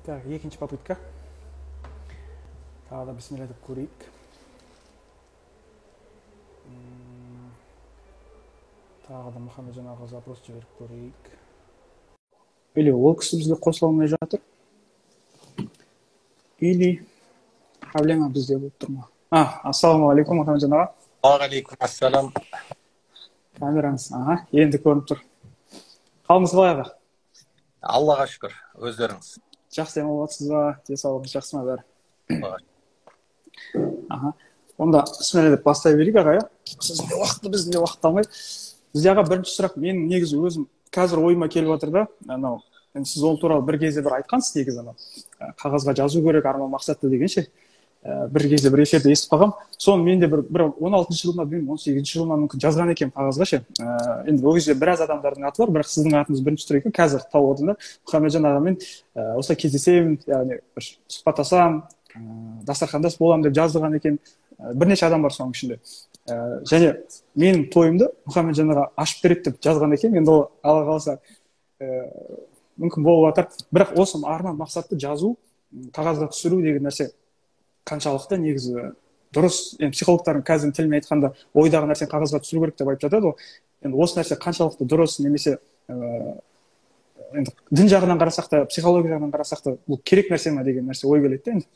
Так, екінші попытка. Тағы да бісміллә деп көрейік. Тағы да Мұхамеджан аға запрос жіберіп көрейік. Или ол кісі бізге қосыла алмай жатыр, или проблема бізде болып тұр ма? Ассалаумағалейкум, Мұхамеджан аға. Уағалейкум ассалам. Камераңыз, енді көрініп тұр. Қалыңыз қалай, аға? Аллаға шүкір, өздеріңіз? Жақсы демалып жатсыз ба? Денсаулығыңыз жақсы ма бәрі? Онда бісміллә деп бастай берейік, аға, иә? Сіздің де уақытты, біздің де уақытты алмай. Бізде, аға, бірінші сұрақ, мен негізі өзім қазір ойыма келіп жатыр да, анау, енді сіз ол туралы бір кезде бір айтқансыз негізі, анау қағазға жазу керек арман мақсатты деген ше. Бір кезде бір эфирде естіп қалғанмын. Соны мен де бір 16-шы жылы ма, білмеймін, 18-ші жылы ма мүмкін жазған екенмін қағазға ше. Енді ол кезде біраз адамдардың аты бар, бірақ сіздің атыңыз бірінші тұр екен. Қазір тауып отырмын да, Мұхамеджан ағамен осылай кездесемін, яғни бір сұхбаттасамын, дастархандас боламын деп жаздырған екен. Бірнеше адам бар соның ішінде. Және менің тойымды Мұхамеджан аға ашып береді деп жазған екен. Енді ол Алла қаласа мүмкін болып жатар. Бірақ осы арман мақсатты жазу, қағазға түсіру деген нәрсе қаншалықты негізі дұрыс? Енді психологтардың қазіргі тілімен айтқанда ойдағы нәрсені қағазға түсіру керек деп айтып жатады ғой. Енді осы нәрсе қаншалықты дұрыс, немесе енді дін жағынан қарасақ та, психология жағынан қарасақ та, бұл керек нәрсе ма деген нәрсе ой келеді де енді.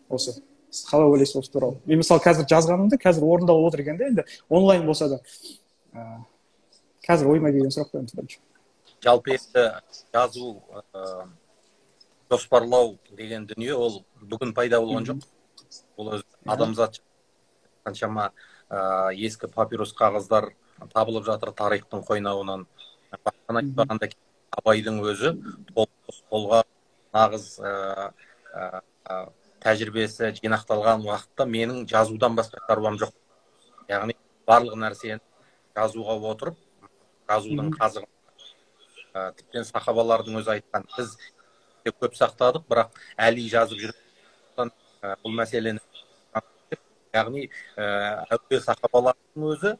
Осы сіз қалай ойлайсыз осы туралы? Мен мысалы қазір жазғанымды қазір орындалып отыр екен де, енді онлайн болса да. Қазір ойыма келген сұрақ қой енді бірінші. Жалпы енді жазу, жоспарлау деген дүние ол бүгін пайда болған жоқ. Ол өзі адамзат қаншама ескі папирус қағаздар табылып жатыр тарихтың қойнауынан. Басқаны айтпағанда Абайдың өзі қолға нағыз тәжірибесі жинақталған уақытта менің жазудан басқа шаруам жоқ. Яғни барлық нәрсені жазуға отырып, жазудың қазығын, тіптен сахабалардың өзі айтқан, біз көп сақтадық, бірақ әлі жазып жүріп бұл мәселені, яғни әуе сахабалардың өзі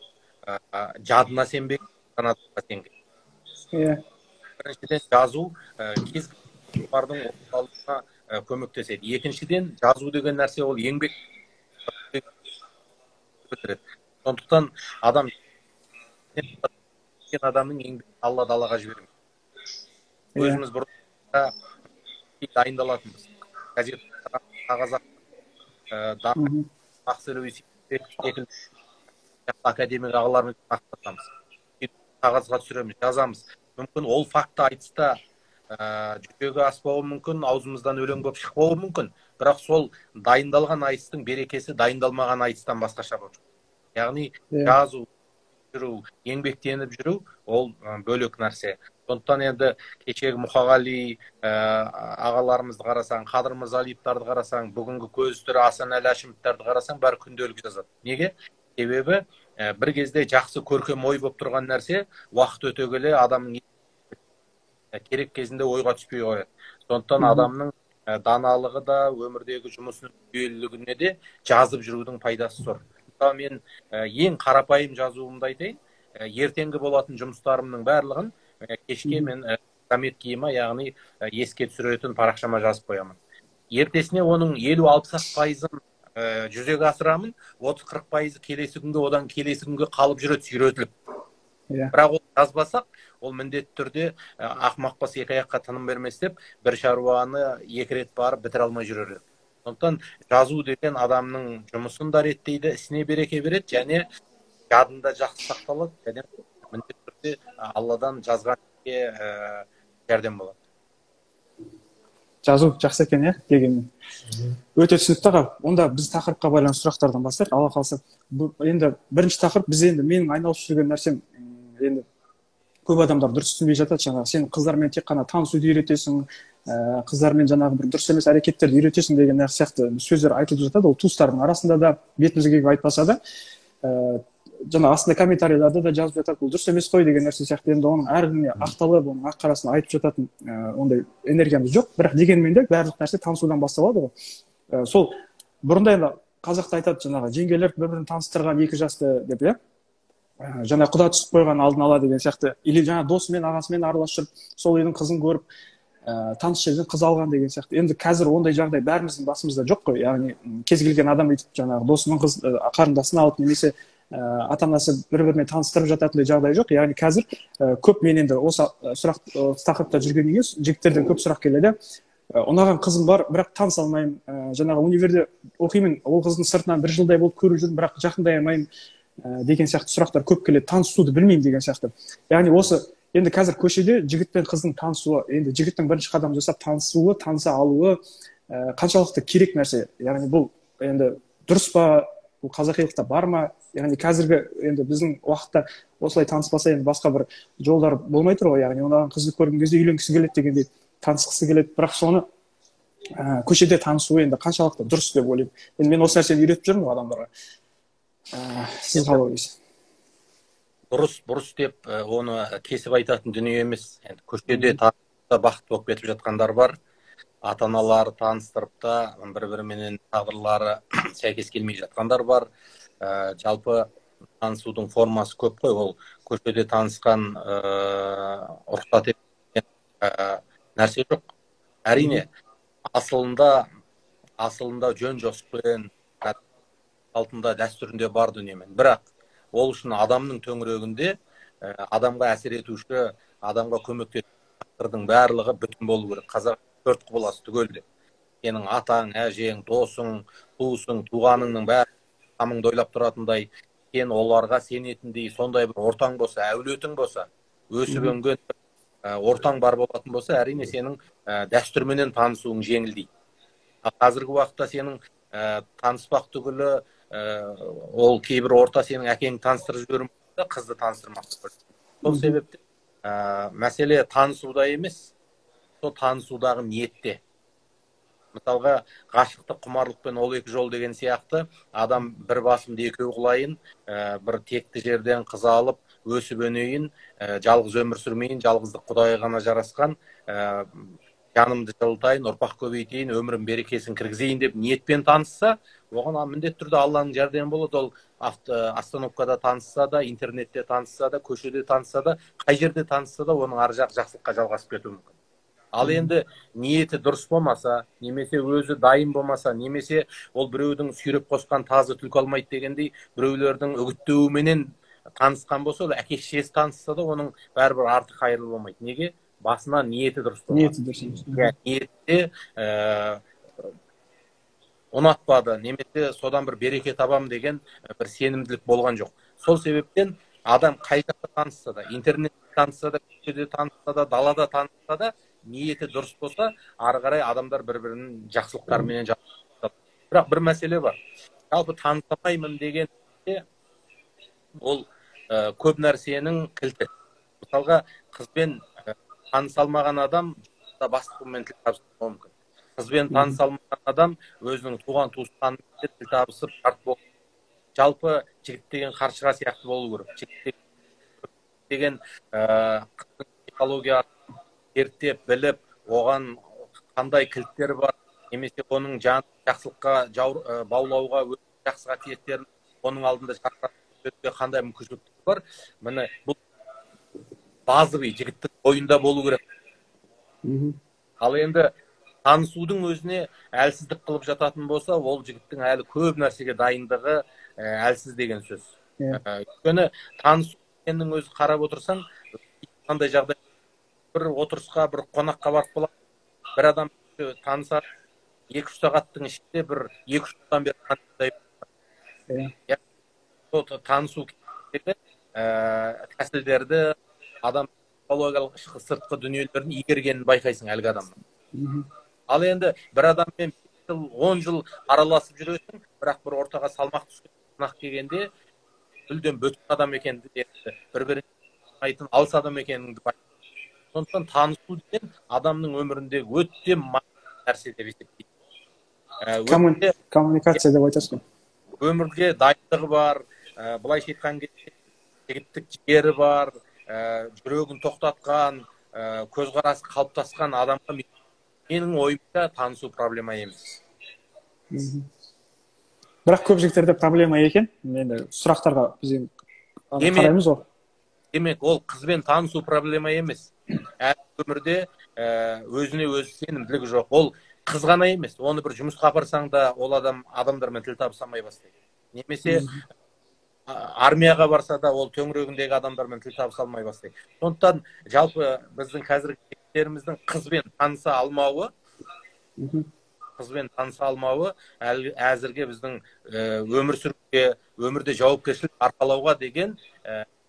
жадына сенбеген, санатына сенген. Біріншіден, жазу кез келген орталығына көмектеседі. Екіншіден, жазу деген нәрсе ол еңбек бітіреді. Сондықтан адамның еңбегін Алла далаға жібермейді. Өзіміз бұрын дайындалатынбыз. Газет, қағаз, академик ағаларымыз мақтатамыз. Қағазға түсіреміз, жазамыз. Мүмкін ол факті айтыста жүзеге аспауы мүмкін, аузымыздан өлең болып шықпауы мүмкін. Бірақ сол дайындалған айтыстың берекесі дайындалмаған айтыстан басқаша болып шығады. Яғни жазу, жүру, еңбектеніп жүру ол бөлек нәрсе. Сондықтан енді кешегі Мұқағали ағаларымызды қарасаң, Қадыр Мырзалиевтарды қарасаң, бүгінгі көзі тірі Асанәлі Әшімовтарды қарасаң, бәрі күнделік жазады. Неге? Себебі бір кезде жақсы көркем ой болып тұрған нәрсе уақыт өте келе адамның керек кезінде ойға түспей қояды. Сондықтан адамның даналығы да, өмірдегі жұмысының жүйелілігіне де жазып жүрудің пайдасы зор. Мысалы, мен ең қарапайым жазуымды айтайын, ертеңгі болатын жұмыстарымның барлығын кешке мен заметкиіме, яғни еске түсіретін парақшама жазып қоямын. Ертесіне оның 50-60%-ын жүзеге асырамын, 30-40%-ы келесі күнге, одан келесі күнге қалып жүреді, сүйретіліп. Бірақ ол жазбасақ, ол міндетті түрде ақымақ бас екі аяққа тыным бермес деп, бір шаруаны екі рет барып бітіре алмай жүрер еді. Сондықтан жазу деген адамның жұмысын да реттейді, ісіне береке береді, және жадында жақсы сақталады, және міндетті түрде Алладан жазған жәрдем болады. Жазу жақсы екен, иә, дегенмен. Өте түсінікті, аға. Онда біз тақырыпқа байланысты сұрақтардан бастайық. Алла қаласа, енді бірінші тақырып, біз енді менің айналысып жүрген нәрсем, енді көп адамдар дұрыс түсінбей жатады, жаңағы сен қыздармен тек қана танысуды үйретесің, қыздармен жаңағы бір дұрыс емес әрекеттерді үйретесің деген нәрсе сияқты сөздер айтылып жатады. Ол туыстардың арасында да бетімізге келіп айтпаса да, жаңа астында комментарийлерде де жазып жатады, бұл дұрыс емес қой деген нәрсе сияқты. Енді оның әркімге ақталып, оның ақ қарасын айтып жататын ондай энергиямыз жоқ. Бірақ дегенмен де барлық нәрсе танысудан басталады ғой. Сол бұрында енді қазақта айтады, жаңағы жеңгелер бір-бірін таныстырған екі жасты деп, иә? Жаңа құда түсіп қойған алдын ала деген сияқты, или жаңа досымен, ағасымен араласып жүріп, сол үйдің қызын көріп, Таныс жерден қыз алған деген сияқты. Енді қазір ондай жағдай бәріміздің басымызда жоқ қой. Яғни кез келген адам өйтіп жаңағы досының қыз, қарындасын алып, немесе ата анасы бір бірімен таныстырып жататындай жағдай жоқ. Яғни қазір көп, мен енді осы сұрақ, тақырыпта жүргеннен кейін жігіттерден көп сұрақ келеді. Ұнаған қызым бар, бірақ таныса алмаймын. Жаңағы универде оқимын, ол қыздың сыртынан бір жылдай болып көріп жүрмін, бірақ жақындай алмаймын деген сияқты сұрақтар көп келеді. Танысуды білмеймін деген сияқты. Яғни осы енді қазір көшеде жігіт пен қыздың танысуы, енді жігіттің бірінші қадам жасап танысуы, таныса алуы қаншалықты керек нәрсе? Яғни бұл енді дұрыс па, бұл қазақилықта бар ма? Яғни қазіргі енді біздің уақытта осылай таныспаса, енді басқа бір жолдар болмай тұр ғой. Яғни ұнаған қызды көрген кезде үйленгісі келеді дегендей, танысқысы келеді, бірақ соны көшеде танысуы енді қаншалықты дұрыс деп ойлаймын. Енді мен осы нәрсені үйретіп жүрмін ғой адамдарға. Сіз қалай ойлайсыз? Дұрыс, бұрыс деп оны кесіп айтатын дүние емес. Енді көшеде танысып бақытты болып кетіп жатқандар бар. Ата аналары таныстырып та бір біріменен тағдырлары сәйкес келмей жатқандар бар. Жалпы танысудың формасы көп қой. Ол көшеде танысқан рұқсат етілген нәрсе жоқ. Әрине, асылында жөн жосықпен, салтында, дәстүрінде бар дүниемен. Бірақ ол үшін адамның төңірегінде адамға әсер етуші, адамға көмектесуші фактордың барлығы бүтін болу керек. Қазақ төрт құбыласы түгел деп. Сенің атаң, әжең, досың, туысың, туғаныңның бәрі қамыңды ойлап тұратындай, сен оларға сенетіндей сондай бір ортаң болса, әулетің болса, өсіп өнген ортаң бар болатын болса, әрине сенің дәстүрменен танысуың жеңілдейді. Қазіргі уақытта сенің таныспақ түгілі, ол кейбір орта сенің әкеңді таныстырып жіберуі мүмкін, қызды таныстырмақ түгілі. Сол себепті мәселе танысуда емес, сол танысудағы ниетте. Мысалға, ғашықтық құмарлықпен ол екі жол деген сияқты, адам бір басымды екеу қылайын, бір текті жерден қыз алып, өсіп өнейін, жалғыз өмір сүрмейін, жалғыздық Құдайға ғана жарасқан, жанымды жылытайын, ұрпақ көбейтейін, өмірім берекесін кіргізейін деп ниетпен танысса, оған міндетті түрде Алланың жәрдемі болады. Ол остановкада танысса да, интернетте танысса да, көшеде танысса да, қай жерде танысса да, оның ар жағы жақсылыққа жалғасып кетуі мүмкін. Ал енді ниеті дұрыс болмаса, немесе өзі дайын болмаса, немесе ол біреудің сүйреп қосқан тазы түлкі алмайды дегендей, біреулердің үгіттеуіменен танысқан болса, ол әке шешесі танысса да, оның бәрібір арты қайырлы болмайды. Неге? Басына ниеті дұрыс болмады. Ниеті дұрыс емес. Иә, ниетте ұнатпады, немесе содан бір береке табам деген бір сенімділік болған жоқ. Сол себептен адам қай жақта танысса да, интернетте танысса да, көшеде танысса да, далада танысса да, ниеті дұрыс болса, ары қарай адамдар бір-бірінің жақсылықтарыменен жақсы. Бірақ бір мәселе бар. Жалпы танысамаймын деген ол көп нәрсенің кілті. Мысалға, қызбен таныса алмаған адам бастығымен тіл табысуы мүмкін. Қызбен таныса алмаған адам өзінің туған туысқанымен тіл табысып шарт болып. Жалпы жігіт деген қаршыға сияқты болу керек. Жігіт деген қыздың психологиясын зерттеп, біліп, оған қандай кілттер бар, немесе оның жанын жақсылыққа баулауға, өз жақсы қасиеттерін оның алдында жарқыратуға қандай мүмкіншіліктер бар. Міне, бұл базовый жігіттің бойында болу керек. Ал енді танысудың өзіне әлсіздік қылып жататын болса, ол жігіттің әлі көп нәрсеге дайындығы әлсіз деген сөз. Өйткені танысу дегеннің өзі қарап отырсаң, қандай жағдай, бір отырысқа, бір қонаққа барып қалады, бір адам таныса, 2-3 сағаттың ішінде бір 2-3 жылдан бері таныстай. Сол танысу кезіндегі тәсілдерді, адам психологиялық ішкі сыртқы дүниелерін игергенін байқайсың әлгі адамның. Ал енді бір адаммен 5 жыл, 10 жыл араласып жүресің, бірақ бір ортаға салмақ түскен сынақ келгенде мүлдем бөтен адам екеніңді, бір-бірін айтын алыс адам екеніңді байқайсың. Сондықтан танысу деген адамның өміріндегі өте маңызды нәрсе деп есептеймін. Коммуникация деп айтасыз ғой. Өмірге дайындығы бар, былайша айтқан кезде жігіттік жігері бар, жүрегін тоқтатқан, көзқарасы қалыптасқан адамға менің ойымша танысу проблема емес. Бірақ көп жігіттерде проблема екен. Енді сұрақтарға біз енді қараймыз ғой. Демек, ол қызбен танысу проблема емес. Әр өмірде өзіне өзі сенімділігі жоқ. Ол қыз ғана емес, оны бір жұмысқа апарсаң да, ол адам адамдармен тіл табыса алмай бастайды. Немесе армияға барса да, ол төңірегіндегі адамдармен тіл табыса алмай бастайды. Сондықтан жалпы біздің қазіргі жігіттеріміздің қызбен таныса алмауы, әзірге біздің өмір сүруге, өмірде жауапкершілік арқалауға деген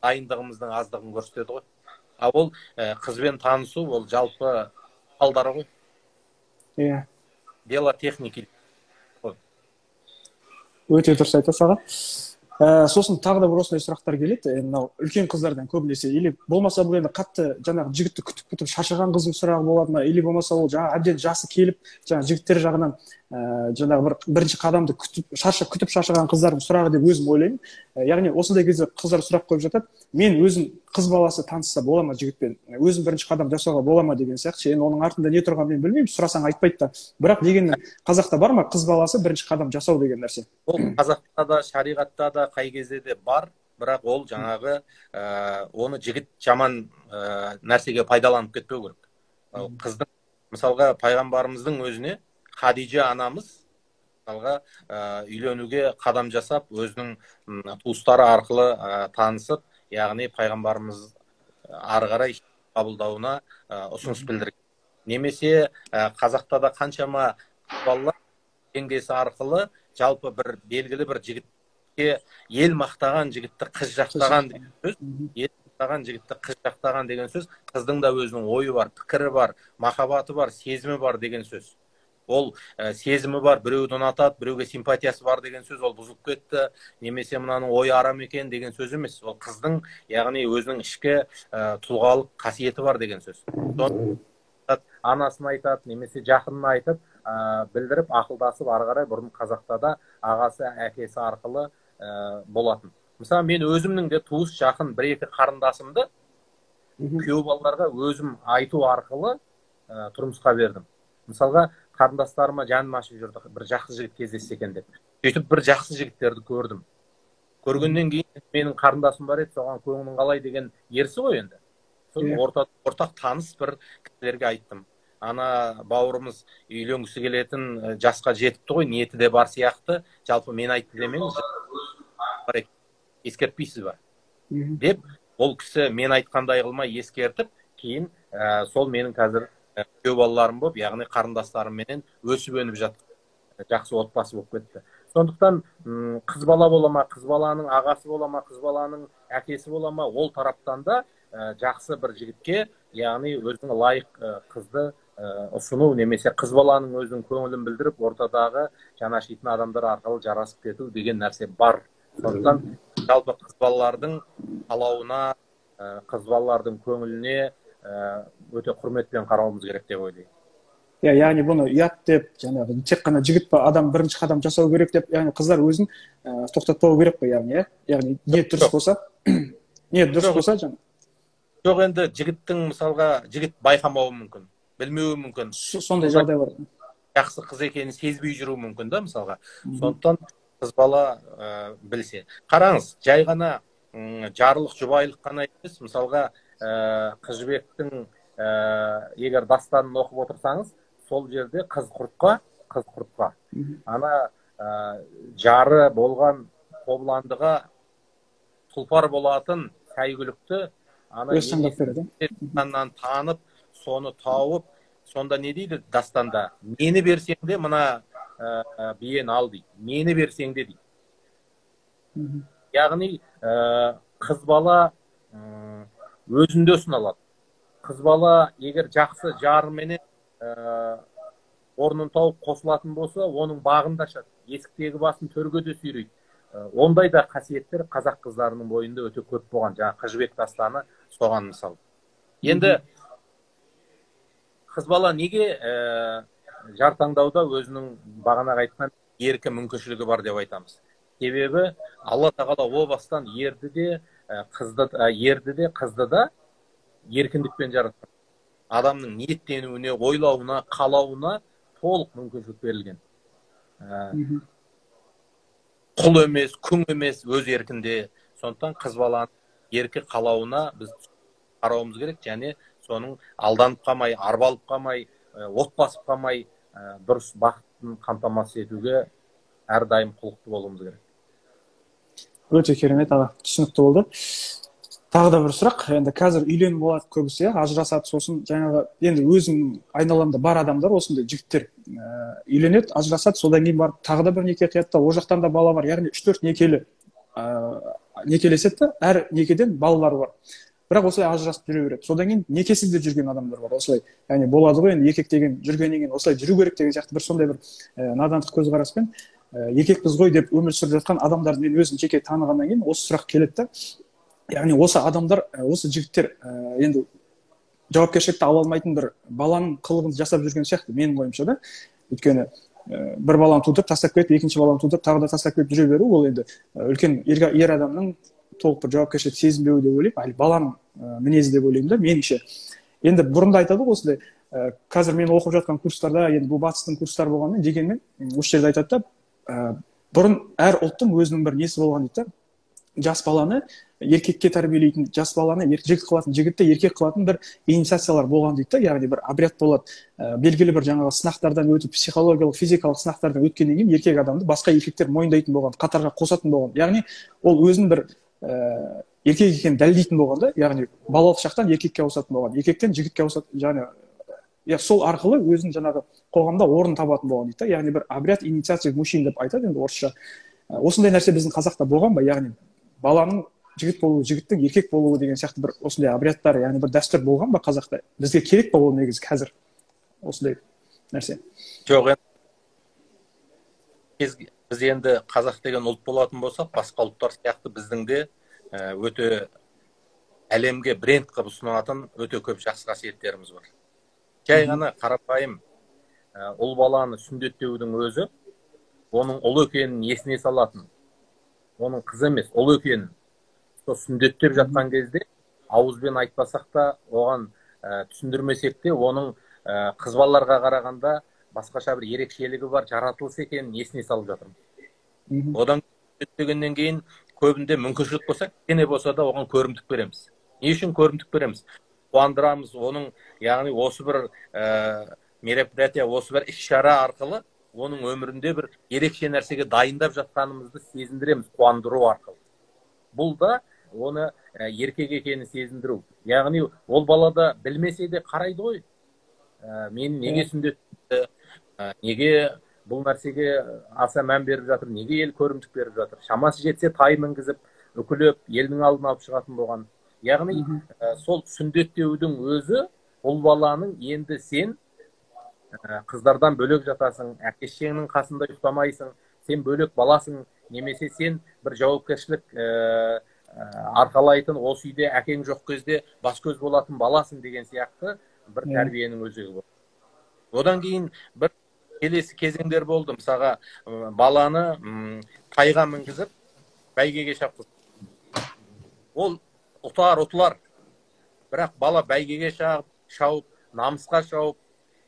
дайындығымыздың аздығын көрсетеді ғой. А ол қызбен танысу, ол жалпы алдары ғой. Иә. Дело техники. Өте дұрыс айтасыз, аға. Сосын тағы да бір осындай сұрақтар келеді. Мынау үлкен қыздардан көбінесе, или болмаса бұл енді қатты жаңағы жігітті күтіп-күтіп шаршаған қыздың сұрағы болады ма, или болмаса ол жаңағы әбден жасы келіп, жаңағы жігіттер жағынан жаңағы бір бірінші қадамды күтіп, шаршап күтіп шаршаған қыздардың сұрағы деп өзім ойлаймын. Яғни осындай кезде қыздар сұрақ қойып жатады: мен өзім қыз баласы танысса бола ма жігітпен, өзім бірінші қадам жасауға бола ма деген сияқты. Енді оның артында не тұрғанын мен білмеймін, сұрасаң айтпайды да. Бірақ дегенмен қазақта бар ма қыз баласы бірінші қадам жасау деген нәрсе? Ол қазақта да, шариғатта да, қай кезде де бар, бірақ ол жаңағы оны жігіт жаман нәрсеге пайдаланып кетпеу керек. Қыздың, мысалға, пайғамбарымыздың өзіне Хадижа анамыз мысалға үйленуге қадам жасап, өзінің туыстары арқылы танысып, яғни пайғамбарымыз ары қарай қабылдауына ұсыныс білдірген. Немесе қазақта да қаншама балалар жеңгесі арқылы жалпы бір белгілі бір жігітке, ел мақтаған жігітті қыз жақтаған деген сөз, ел мақтаған жігітті қыз жақтаған деген сөз, қыздың да өзінің ойы бар, пікірі бар, махаббаты бар, сезімі бар деген сөз. Ол сезімі бар, біреуді ұнатады, біреуге симпатиясы бар деген сөз, ол бұзылып кетті, немесе мынаның ойы арам екен деген сөз емес. Ол қыздың, яғни өзінің ішкі тұлғалық қасиеті бар деген сөз. Анасына айтады, немесе жақынына айтып, білдіріп, ақылдасып, ары қарай бұрын қазақта да ағасы, әкесі арқылы болатын. Мысалы, мен өзімнің де туыс жақын бір-екі қарындасымды күйеу балаларға өзім айту арқылы тұрмысқа бердім. Мысалға, қарындастарыма жаным ашып жүрді, бір жақсы жігіт кездессе екен деп. Сөйтіп бір жақсы жігіттерді көрдім. Көргеннен кейін менің қарындасым бар еді, соған көңілің қалай деген ерсі ғой енді. Соны ортақ таныс бір кісілерге айттым. Ана бауырымыз үйленгісі келетін жасқа жетіпті ғой, ниеті де бар сияқты. Жалпы мен айтты демеңіз, ескертпейсіз ба? Деп, ол кісі мен айтқандай қылмай ескертіп, кейін сол менің қазір күйеу балаларым болып, яғни қарындастарымменен өсіп өніп жатқан жақсы отбасы болып кетті. Сондықтан қыз бала бола ма, қыз баланың ағасы бола ма, қыз баланың әкесі бола ма, ол тараптан да жақсы бір жігітке, яғни өзінің лайық қызды ұсыну, немесе қыз баланың өзінің көңілін білдіріп, ортадағы жанашитын адамдар арқылы жарасып кету деген нәрсе бар. Сондықтан жалпы қыз балалардың қалауына, қыз балалардың көңіліне өте құрметпен қарауымыз керек деп ойлаймын. Иә, яғни бұны ұят деп, жаңағы тек қана жігіт па адам бірінші қадам жасау керек деп, яғни қыздар өзін тоқтатпау керек қой, яғни, иә? Яғни ниет дұрыс болса, ниет дұрыс болса жаңа. Жоқ, енді жігіттің, мысалға, жігіт байқамауы мүмкін, білмеуі мүмкін. Сондай жағдай бар. Жақсы қыз екенін сезбей жүруі мүмкін да, мысалға. Сондықтан қыз бала білсе. Қараңыз, жай ғана жарлық, жұбайлық қана емес, мысалға, Қыз Жібектің егер дастанын оқып отырсаңыз, сол жерде қыз құртқа ана жары болған Қобыландыға тұлпар болатын сәйгүлікті ана енесінен танып, соны тауып, сонда не дейді дастанда? Мені берсең де мына биені ал дейді. Мені берсең де дейді. Яғни қыз бала өзінде ұсыналады. Қыз бала егер жақсы жарыменен орнын тауып қосылатын болса, оның бағын да ашады, есіктегі басын төрге де сүйрейді. Ондай да қасиеттер қазақ қыздарының бойында өте көп болған. Жаңа Қыз Жібек дастаны соған мысал. Енді қыз бала неге жар таңдауда өзінің бағанағы айтқан еркі мүмкіншілігі бар деп айтамыз? Себебі Алла тағала о бастан ерді де қызды да еркіндікпен жаратқан. Адамның ниеттенуіне, ойлауына, қалауына толық мүмкіншілік берілген. Құл емес, күң емес, өз еркінде. Сондықтан қыз баланың еркі қалауына біз қарауымыз керек және Соның алданып қалмай, арбалып қалмай, от басып қалмай, дұрыс бақытын қамтамасыз етуге әрдайым құлықты болуымыз керек. Өте керемет, аға, түсінікті болды. Тағы да бір сұрақ. Енді қазір үйленіп болады көбісі, ажырасады, сосын жаңағы енді өзім айналамда бар адамдар осындай жігіттер үйленеді, ажырасады, содан кейін барып тағы да бір неке қияды да, ол жақтан да бала бар, яғни 3-4 некелі некелеседі да, әр некеден балалары бар. Бірақ осылай ажырасып жүре береді. Содан кейін некесіз де жүрген адамдар бар. Осылай, яғни болады ғой енді, еркек деген жүргеннен кейін осылай жүру керек деген сияқты бір сондай бір надандық көзқараспен еркекпіз ғой деп өмір сүріп жатқан адамдарды мен өзім жеке танығаннан кейін осы сұрақ келеді да. Яғни осы адамдар, осы жігіттер енді жауапкершілікті ала алмайтын бір баланың қылығын жасап жүрген сияқты менің ойымша да. Өйткені бір баланы тудырып тастап кетіп, екінші баланы тудырып тағы да тастап кетіп жүре беру, ол енді үлкен ер адамның толық бір жауапкершілік сезінбеуі деп ойлаймын, әлі баланың мінезі деп ойлаймын да меніңше. Енді бұрында айтады ғой осындай, қазір мен оқып жатқан курстарда, енді бұл батыстың курстары болғанымен, дегенмен осы жерде айтады да, бұрын әр ұлттың өзінің бір несі болған дейді да. Жас баланы еркекке тәрбиелейтін, жас баланы жігіт қылатын, жігітті еркек қылатын бір инициациялар болған дейді да. Яғни бір обряд болады, белгілі бір жаңағы сынақтардан өтіп, психологиялық, физикалық сынақтардан өткеннен кейін еркек адамды басқа еркектер мойындайтын болған, қатарға қосатын болған. Яғни ол өзін бір еркек екенін дәлелдейтін болған да, яғни балалық шақтан еркекке ауысатын болған, еркектен жігітке ауысатын, яғни сол арқылы өзін жаңағы қоғамда орын табатын болған дейді да. Яғни бір обряд инициация мужчин деп айтады енді орысша. Осындай нәрсе біздің қазақта болған ба? Яғни баланың жігіт болуы, жігіттің еркек болуы деген сияқты бір осындай обрядтар, яғни бір дәстүр болған ба қазақта? Бізге керек па ол негізі қазір осындай нәрсе? Жоқ, енді біз енді қазақ деген ұлт болатын болсақ, басқа ұлттар сияқты біздің де өте әлемге бренд қылып ұсынатын өте көп жақсы қасиеттеріміз бар. Жай ғана қарапайым ұл баланы сүндеттеудің өзі оның ұл екенін есіне салатын, оның қыз емес, ұл екенін сол сүндеттеп жатқан кезде ауызбен айтпасақ та, оған түсіндірмесек те, оның қыз балаларға қарағанда басқаша бір ерекшелігі бар, жаратылыс екенін есіне салып жатырмыз. Одан сүндеттегеннен кейін көбінде мүмкіншілік болса, кішкене болса да оған көрімдік береміз. Не үшін көрімдік береміз? Қуандырамыз оның, яғни осы бір мероприятие, осы бір іс-шара арқылы оның өмірінде бір ерекше нәрсеге дайындап жатқанымызды сезіндіреміз, қуандыру арқылы. Бұл да оны еркек екенін сезіндіру. Яғни ол балада білмесе де қарайды ғой. Мен неге сүндетті, неге бұл нәрсеге аса мән беріп жатыр, неге ел көрімдік беріп жатыр. Шамасы жетсе тай мінгізіп, үкілеп, елдің алдына алып шығатын болған. Яғни сол сүндеттеудің өзі ұл баланың енді сен қыздардан бөлек жатасың, әке шешеңнің қасында ұйықтамайсың, сен бөлек баласың, немесе сен бір жауапкершілік арқалайтын, осы үйде әкең жоқ кезде бас көз болатын баласың деген сияқты бір тәрбиенің өзегі болды. Одан кейін бір келесі кезеңдер болды. Мысалға, баланы тайға мінгізіп бәйгеге шапқызды. Ол ұтар, ұтылар. Бірақ бала бәйгеге шауып, намысқа шауып,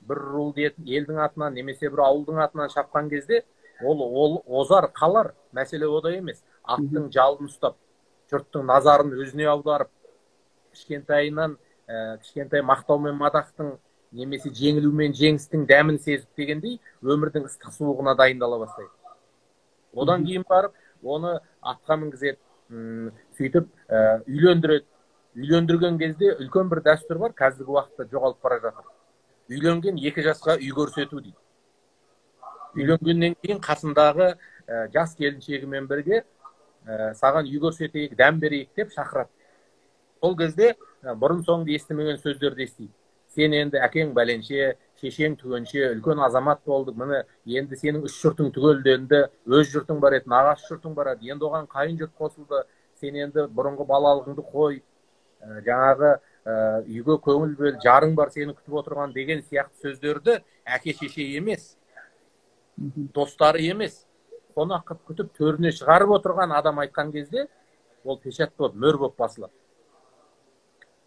бір ру елдің атынан немесе бір ауылдың атынан шапқан кезде ол озар қалар, мәселе ода емес. Аттың жалын ұстап, жұрттың назарын өзіне аударып, кішкентайынан кішкентай мақтау мен мадақтың немесе жеңілу мен жеңістің дәмін сезіп дегендей өмірдің ыстық суығына дайындала бастайды. Одан кейін барып оны атқа мінгізеді, сөйтіп үйлендіреді. Үйлендірген кезде үлкен бір дәстүр бар, қазіргі уақытта жоғалып бара жатыр. Үйленген 2 жасқа үй көрсету дейді. Үйленгеннен кейін қасындағы жас келіншегімен бірге саған үй көрсетейік, дәм берейік деп шақырады. Сол кезде бұрын соңды естімеген сөздерді естиді. Сен енді әкең бәленше, шешең түгенше, үлкен азамат болдық, міне енді сенің үш жұртың түгелденді, өз жұртың бар еді, нағашы жұртың бар еді, енді оған қайын жұрт қосылды, сен енді бұрынғы балалығыңды қой, жаңағы үйге көңіл бөл, жарың бар сені күтіп отырған деген сияқты сөздерді әке шеше емес, достары емес, қонақ қып күтіп төріне шығарып отырған адам айтқан кезде ол печать болып, мөр болып басылады.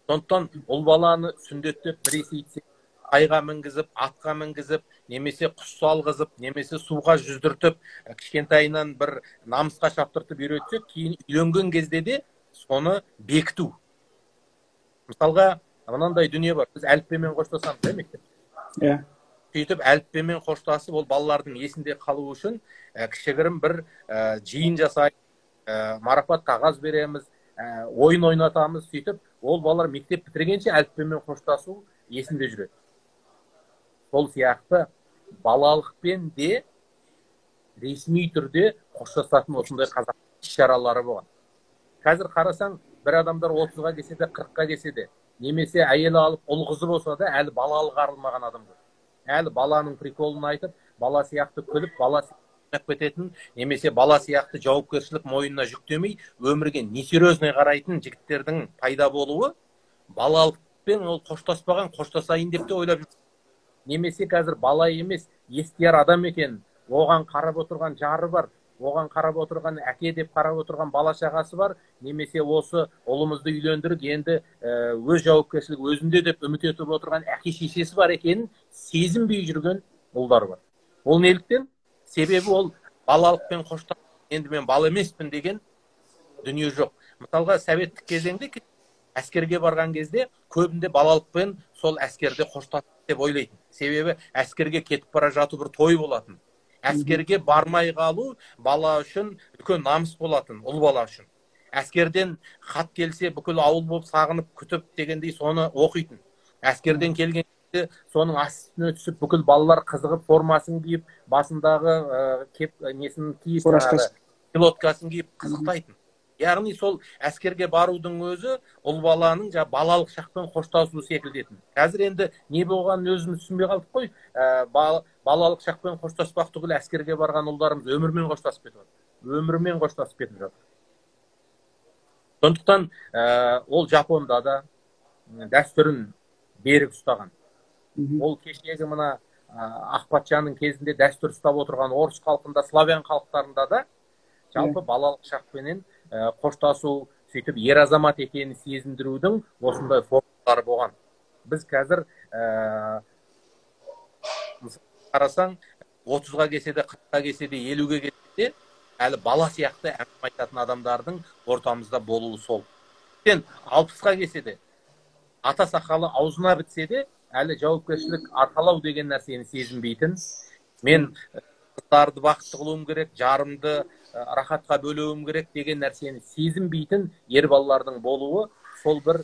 Сондықтан ұл баланы сүндеттеп бір есейтсе, айға мінгізіп, атқа мінгізіп, немесе құс салғызып, немесе суға жүздіртіп, кішкентайынан бір намысқа шаптыртып үйретсе, кейін үйленген кезде де соны бекіту. Мысалға, Мынандай дүние бар, біз әліппемен қоштасамыз да мектепте. Иә. Сөйтіп әліппемен қоштасып, ол балалардың есінде қалуы үшін кішігірім бір жиын жасайды, марапат қағаз береміз, ойын ойнатамыз. Сөйтіп ол балалар мектеп бітіргенше әліппемен қоштасу есінде жүреді. Сол сияқты балалықпен де ресми түрде қоштасатын осындай қазақ іс-шаралары болған. Қазір қарасаң, бір адамдар 30-ға келсе де, 40-қа келсе де, немесе әйел алып ұл қызы болса да, әлі балалық арылмаған адам жоқ. Әлі баланың приколын айтып, бала сияқты күліп, бала сияқты кететін, немесе бала сияқты жауапкершілік мойнына жүктемей, өмірге несерьезный қарайтын жігіттердің пайда болуы балалықпен ол қоштаспаған, қоштасайын деп те ойлап жүр. Немесе қазір бала емес, естияр адам екен, оған қарап отырған жары бар, оған қарап отырған әке деп қарап отырған бала шағасы бар, немесе осы ұлымызды үйлендіріп, енді өз жауапкершілігі өзінде деп үміт етіп отырған әке шешесі бар екенін сезінбей жүрген ұлдар бар. Ол неліктен? Себебі ол балалықпен қоштасып, енді мен бала емеспін деген дүние жоқ. Мысалға, советтік кезеңде әскерге барған кезде көбінде балалықпен сол әскерде қоштасты деп ойлайтын. Себебі әскерге кетіп бара жату бір той болатын. Әскерге бармай қалу бала үшін үлкен намыс болатын, ұл бала үшін. Әскерден хат келсе, бүкіл ауыл болып сағынып күтіп дегендей соны оқитын. Әскерден келген кезде соның астына түсіп, бүкіл балалар қызығып формасын киіп, басындағы кеп несін киіп, пилоткасын киіп қызықтайтын. Яғни сол әскерге барудың өзі ұл баланың балалық шақпен қоштасуы секілді етін. Қазір енді не болғанын өзіміз түсінбей қалдық қой. Балалық шақпен қоштаспақ түгіл әскерге барған ұлдарымыз өмірмен қоштасып кетіп жатыр. Өмірмен қоштасып кетіп жатыр. Сондықтан ол Жапонда да дәстүрін берік ұстаған. Ол кешегі мына ақ патшаның кезінде дәстүр ұстап отырған орыс халқында, славян халықтарында да жалпы балалық шақпенен қоштасу, сөйтіп ер азамат екенін сезіндірудің осындай формалары болған. Біз қазір қарасаң, 30-ға келсе де, 40-қа келсе де, 50-ге келсе де, әлі бала сияқты әңгіме айтатын адамдардың ортамызда болуы сол. Сен 60-қа келсе де, ата сақалы аузына бітсе де, әлі жауапкершілік арқалау деген нәрсені сезінбейтін. Мен қыздарды бақытты қылуым керек, жарымды рахатқа бөлуім керек деген нәрсені сезінбейтін ер балалардың болуы сол бір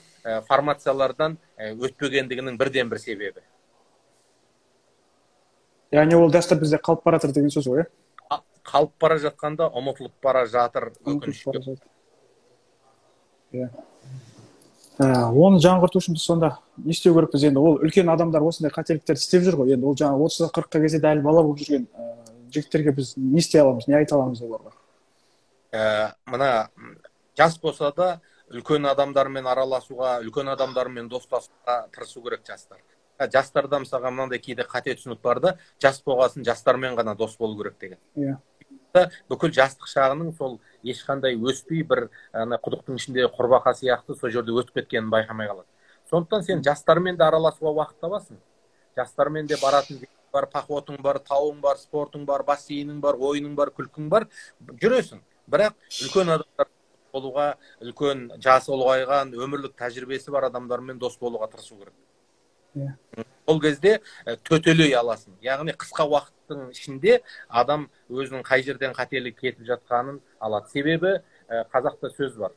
формациялардан өтпегендігінің бірден бір себебі. Яғни ол дәстүр бізде қалып бара жатыр деген сөз ғой, иә? Қалып бара жатқанда ұмытылып бара жатыр, өкінішке. Иә. Оны жаңғырту үшін біз сонда не істеу керекпіз енді? Ол үлкен адамдар осындай қателіктерді істеп жүр ғой. Енді ол жаңа 30-ға 40-қа келсе де әлі бала болып жүрген жігіттерге біз не істей аламыз, не айта аламыз оларға? Мына жас болса да үлкен адамдармен араласуға, үлкен адамдармен достасуға тырысу керек жастар. Жастарда мысалға мынандай кейде қате түсінік бар да, жас болғасын жастармен ғана дос болу керек деген. Иә. Бүкіл жастық шағының сол ешқандай өспей бір ана құдықтың ішінде құрбақа сияқты сол жерде өтіп кеткенін байқамай қалады. Сондықтан сен жастармен де араласуға уақыт табасың. Жастармен де баратын бар, походың бар, тауың бар, спортың бар, бассейнің бар, ойының бар, күлкің бар, жүресің. Бірақ үлкен адамдар болуға, үлкен жасы ұлғайған, өмірлік тәжірибесі бар адамдармен дос болуға тырысу керек. Ол кезде төтелей аласың. Яғни қысқа уақыттың ішінде адам өзінің қай жерден қателік кетіп жатқанын алады. Себебі қазақта сөз бар.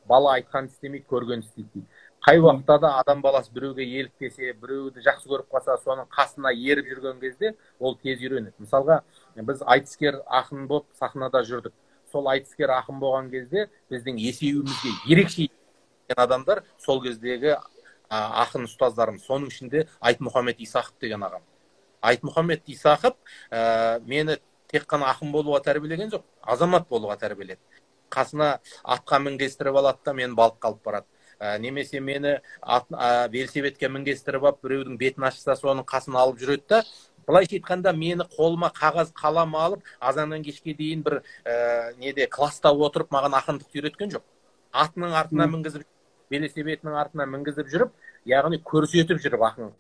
Бала айтқан істемейді, көрген істейді дейді. Қай уақытта да адам баласы біреуге еліктесе, біреуді жақсы көріп қалса, соның қасына еріп жүрген кезде ол тез үйренеді. Мысалға, біз айтыскер ақын болып сахнада жүрдік. Сол айтыскер ақын болған кезде біздің есеюімізге ерекше адамдар сол кездегі ақын ұстаздарым, соның ішінде Айтмұхаммед Исақов деген ағам. Айтмұхаммед Исақов мені тек қана ақын болуға тәрбиелеген жоқ, азамат болуға тәрбиеледі. Қасына атқа мінгестіріп алады да мені балыққа алып барады. Немесе мені велосипедке мінгестіріп алып, біреудің бетін ашса, соның қасына алып жүреді да, былайша айтқанда мені қолыма қағаз қалам алып, азаннан кешке дейін бір неде класста отырып маған ақындықты үйреткен жоқ. Атының артына мінгізіп, велосипедінің артына мінгізіп жүріп, яғни көрсетіп жүріп ақын.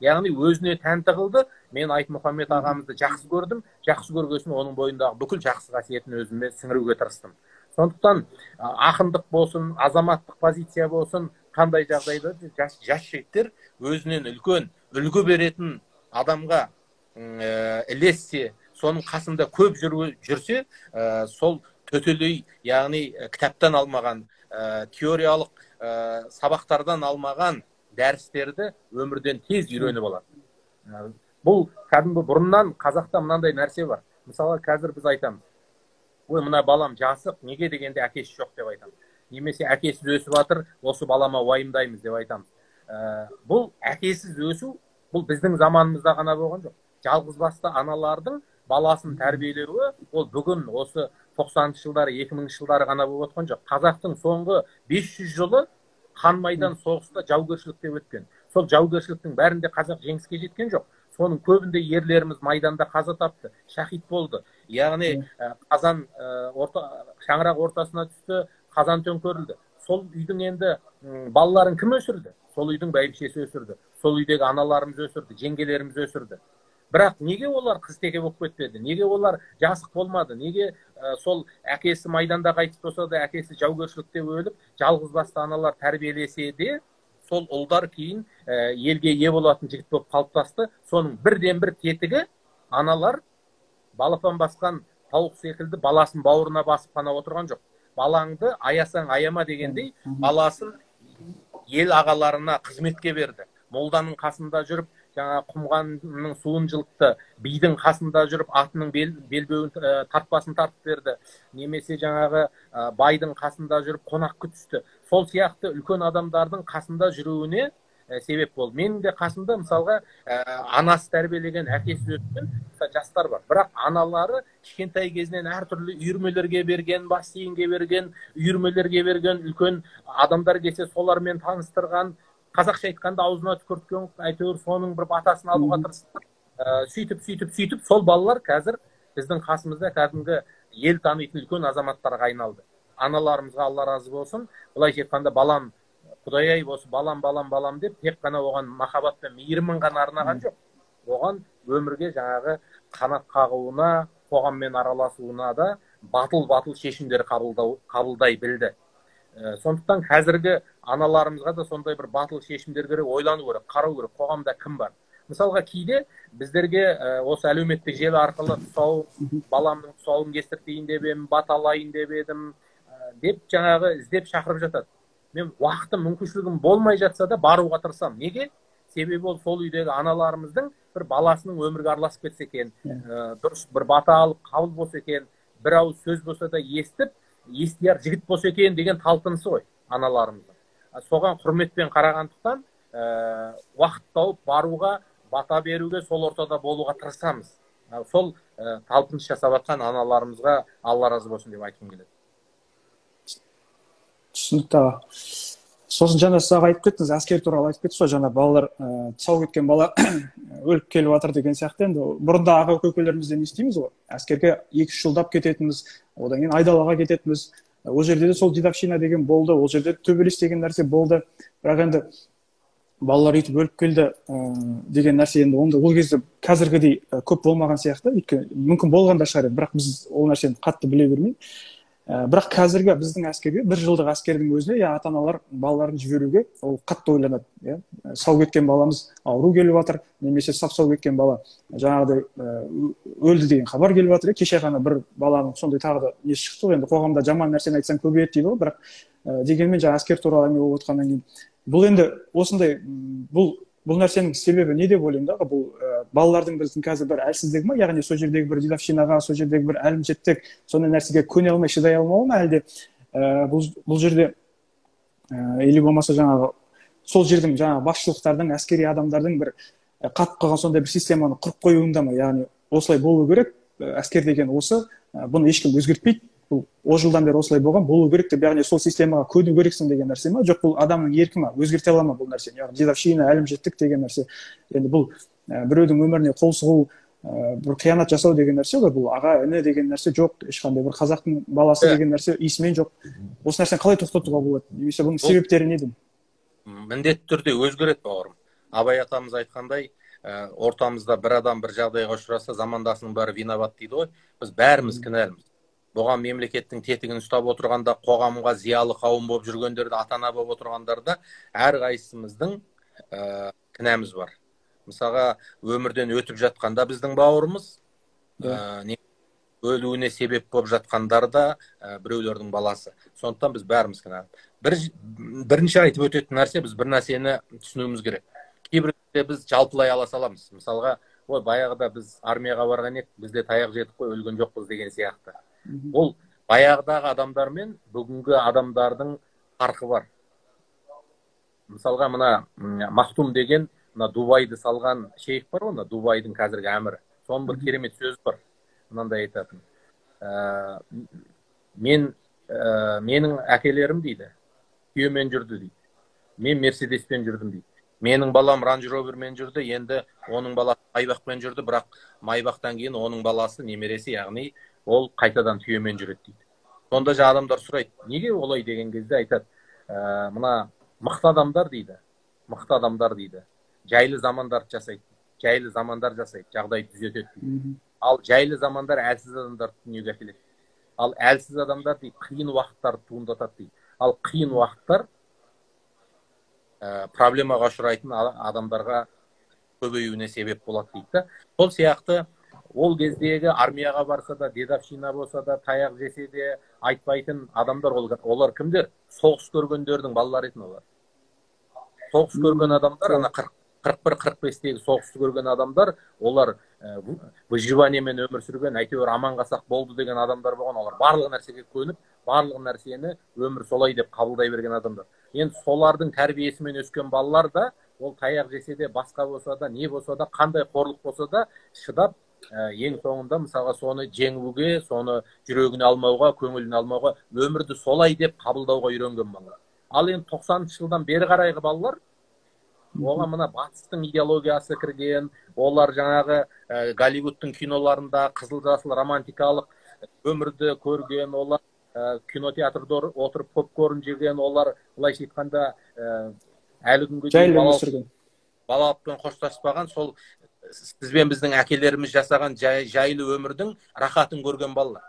Яғни өзіне тәнті қылды. Мен Айтмұхаммед ағамызды жақсы көрдім. Жақсы көргесін оның бойындағы бүкіл жақсы қасиетін өзіме сіңіруге тырыстым. Сондықтан ақындық болсын, азаматтық позиция болсын, Қандай жағдайда жас жігіттер өзінен үлкен үлгі беретін адамға ілессе, соның қасында көп жүрсе, сол төтелей, яғни кітаптан алмаған, теориялық сабақтардан алмаған дәрістерді өмірден тез үйреніп алады. Бұл кәдімгі бұрыннан қазақта мынандай нәрсе бар. Мысалы, қазір біз айтамыз: ой, мына балам жасық, неге дегенде әкесі жоқ деп айтамыз. Немесе әкесіз өсіп жатыр, осы балама уайымдаймыз деп айтамыз. Бұл әкесіз өсу, бұл біздің заманымызда ғана болған жоқ. Жалғызбасты аналардың баласын тәрбиелеуі, ол бүгін осы 90-шы жылдары, 2000-ші жылдары ғана болып отқан жоқ. Қазақтың соңғы 500 жылы қан майдан соғыста, жаугершілікте өткен. Сол жаугершіліктің бәрінде қазақ жеңіске жеткен жоқ. Соның көбінде ерлеріміз майданда қаза тапты, шахид болды. Яғни қазан шаңырақ ортасына түсті, қазан төңкерілді. Сол үйдің енді балаларын кім өсірді? Сол үйдің бәйбішесі өсірді. Сол үйдегі аналарымыз өсірді, жеңгелеріміз өсірді. Бірақ неге олар қыз теке болып кетпеді? Неге олар жасық болмады? Неге сол әкесі майданда қайтыс болса да, әкесі жаугершілікте өліп, жалғыз басты аналар тәрбиелесе де, сол ұлдар кейін елге ие болатын жігіт болып қалыптасты? Соның бірден бір тетігі аналар балапан басқан тауық секілді баласын бауырына басып қана отырған жоқ. Балаңды аясаң аяма дегендей, баласын ел ағаларына қызметке берді. Молданың қасында жүріп, жаңа құмғанның суын жылытты, бидің қасында жүріп атының белбеуін, тартпасын тартып берді, немесе жаңағы байдың қасында жүріп қонақ күтісті. Сол сияқты үлкен адамдардың қасында жүруіне себеп болды. Менің де қасымда, мысалға, анасы тәрбиелеген, әкесі өскен жастар бар. Бірақ аналары кішкентай кезінен әртүрлі үйірмелерге берген, бассейнге берген, үйірмелерге берген, үлкен адамдар келсе солармен таныстырған, қазақша айтқанда аузына түкірткен, әйтеуір соның бір батасын алуға тырысқан. Сөйтіп, сол балалар қазір біздің қасымызда кәдімгі ел танитын үлкен азаматтарға айналды. Аналарымызға Алла разы болсын. Былайша айтқанда, балам, Құдай ай, осы балам, балам, балам деп тек қана оған махаббат пен мейірімін ғана арнаған жоқ. Оған өмірге жаңағы қанат қағуына, қоғаммен араласуына да батыл-батыл шешімдер қабылдай білді. Сондықтан қазіргі аналарымызға да сондай бір батыл шешімдер керек, ойлану керек, қарау керек, қоғамда кім бар. Мысалға, кейде біздерге осы әлеуметтік желі арқылы тұсау, баламның тұсауын кестіртейін деп едім, баталайын деп едім деп жаңағы іздеп шақырып жатады. Мен уақытым, мүмкіншілігім болмай жатса да баруға тырысамын. Неге? Себебі ол сол үйдегі аналарымыздың бір баласының өмірге араласып кетсе екен, дұрыс бір бата алып қабыл болса екен, бір ауыз сөз болса да естіп, естияр жігіт болса екен деген талпынысы ғой аналарымыздың. Соған құрметпен қарағандықтан уақыт тауып баруға, бата беруге, сол ортада болуға тырысамыз. Сол талпыныс жасап жатқан аналарымызға Алла разы болсын деп айтқым келеді. Түсінікті аға. Сосын жаңа сіз аға айтып кеттіңіз, әскер туралы айтып кеттіңіз ғой, жаңа балалар тұсау кеткен бала өліп келіп жатыр деген сияқты. Енді бұрында аға көкелерімізден естиміз ғой, әскерге 2-3 жылдап кететінбіз, одан кейін айдалаға кететінбіз. Ол жерде де сол дедовщина деген болды, ол жерде төбелес деген нәрсе болды. Бірақ енді балалар өйтіп өліп келді деген нәрсе енді онда ол кезде қазіргідей көп болмаған сияқты, өйткені мүмкін болған да шығар, бірақ біз ол нәрсені қатты біле бермейміз. Бірақ қазіргі біздің әскерге, бір жылдық әскердің өзіне, я ата-аналар балаларын жіберуге ол қатты ойланады, иә. Сау кеткен баламыз ауру келіп жатыр, немесе сап-сау кеткен бала жаңағыдай өлді деген хабар келіп жатыр. Кеше ғана бір баланың сондай тағы да несі шықты ғой, енді қоғамда жаман нәрсені айтсаң көбейеді дейді ғой, бірақ дегенмен жаңа әскер туралы әңгіме болып отқаннан кейін бұл енді осындай, бұл нәрсенің себебі не деп ойлаймын да, бұл балалардың біздің қазір бір әлсіздігі ма, яғни сол жердегі бір дедовщинаға, сол жердегі бір әлімжеттік, сондай нәрсеге көне алмай, шыдай алмауы ма, әлде бұл жерде или болмаса жаңағы сол жердің жаңағы басшылықтардың, әскери адамдардың бір қатып қалған сондай бір системаны құрып қоюында ма, яғни осылай болу керек, әскер деген осы, бұны ешкім өзгертпейді, бұл о жылдан бері осылай болған, болу керек деп, яғни сол системаға көну керексің деген нәрсе ма, жоқ бұл адамның еркі ма, өзгерте ала ма бұл нәрсені, яғни дедовщина, әлімжеттік деген нәрсе, енді бұл біреудің өміріне қол сұғу, бір қиянат жасау деген нәрсе ғой, бұл аға іні деген нәрсе жоқ, ешқандай бір қазақтың баласы деген нәрсе есімен жоқ. Осы нәрсені қалай тоқтатуға болады, немесе бұның себептері не деймін? Міндетті түрде өзгереді, бауырым. Абай атамыз айтқандай, ортамызда бір адам бір жағдайға ұшыраса, замандасының бәрі виноват дейді ғой. Біз бәріміз кінәліміз. Бұған мемлекеттің тетігін ұстап отырғанда, қоғамға зиялы қауым болып жүргендерді, ата-ана болып отырғандарда әрқайсымыздың кінәміз бар. Мысалға, өмірден өтіп жатқанда біздің бауырымыз, өлуіне себеп болып жатқандар да біреулердің баласы. Сондықтан біз бәріміз кінәлі. Бірінші айтып өтетін нәрсе, біз бір нәрсені түсінуіміз керек. Кейбір біз жалпылай ала саламыз. Мысалға, ой, баяғыда біз армияға барған едік, бізде таяқ жедік қой, өлген жоқпыз деген сияқты. Ол баяғыдағы адамдар мен бүгінгі адамдардың фарқы бар. Мысалға, мына Махтум деген, мына Дубайды салған шейх бар ғой, мына Дубайдың қазіргі әмірі. Соның бір керемет сөзі бар. Мынандай айтатын. Менің әкелерім дейді, түйемен жүрді дейді. Мен Мерседеспен жүрдім дейді. Менің балам Range Roverмен жүрді, енді оның баласы Майбақпен жүрді, бірақ Майбақтан кейін оның баласы, немересі, яғни ол қайтадан түйемен жүреді дейді. Сонда жаңа адамдар сұрайды, неге олай деген кезде айтады, мына мықты адамдар дейді, мықты адамдар дейді, жайлы замандарды жасайды, жайлы замандар жасайды, жағдайды түзетеді дейді. Ал жайлы замандар әлсіз адамдарды дүниеге әкеледі. Ал әлсіз адамдар дейді, қиын уақыттарды туындатады дейді. Ал қиын уақыттар проблемаға ұшырайтын адамдарға көбеюіне себеп болады дейді да. Сол сияқты ол кездегі армияға барса да, дедовщина болса да, таяқ жесе де айтпайтын адамдар, олар кімдер? Соғыс көргендердің балалары етін олар. Соғыс көрген адамдар, ана 41-45-тегі соғысты көрген адамдар, олар выживаниемен өмір сүрген, әйтеуір аман қалсақ болды деген адамдар болған. Олар барлық нәрсеге көніп, барлық нәрсені өмір солай деп қабылдай берген адамдар. Енді солардың тәрбиесімен өскен балалар да, ол таяқ жесе де, басқа болса да, не болса да, қандай қорлық болса да, шыдап, ең соңында мысалға соны жеңуге, соны жүрегіне алмауға, көңіліне алмауға, өмірді солай деп қабылдауға үйренген балалар. Ал енді 90-шы жылдан бері қарайғы балалар, оған мына батыстың идеологиясы кірген, олар жаңағы Голливудтың киноларында қызыл жасыл романтикалық өмірді көрген, олар кинотеатрда отырып попкорн жеген, олар былайша айтқанда әлі күнге дейін балалықпен қоштаспаған, сол сізбен біздің әкелеріміз жасаған жайлы өмірдің рахатын көрген балалар.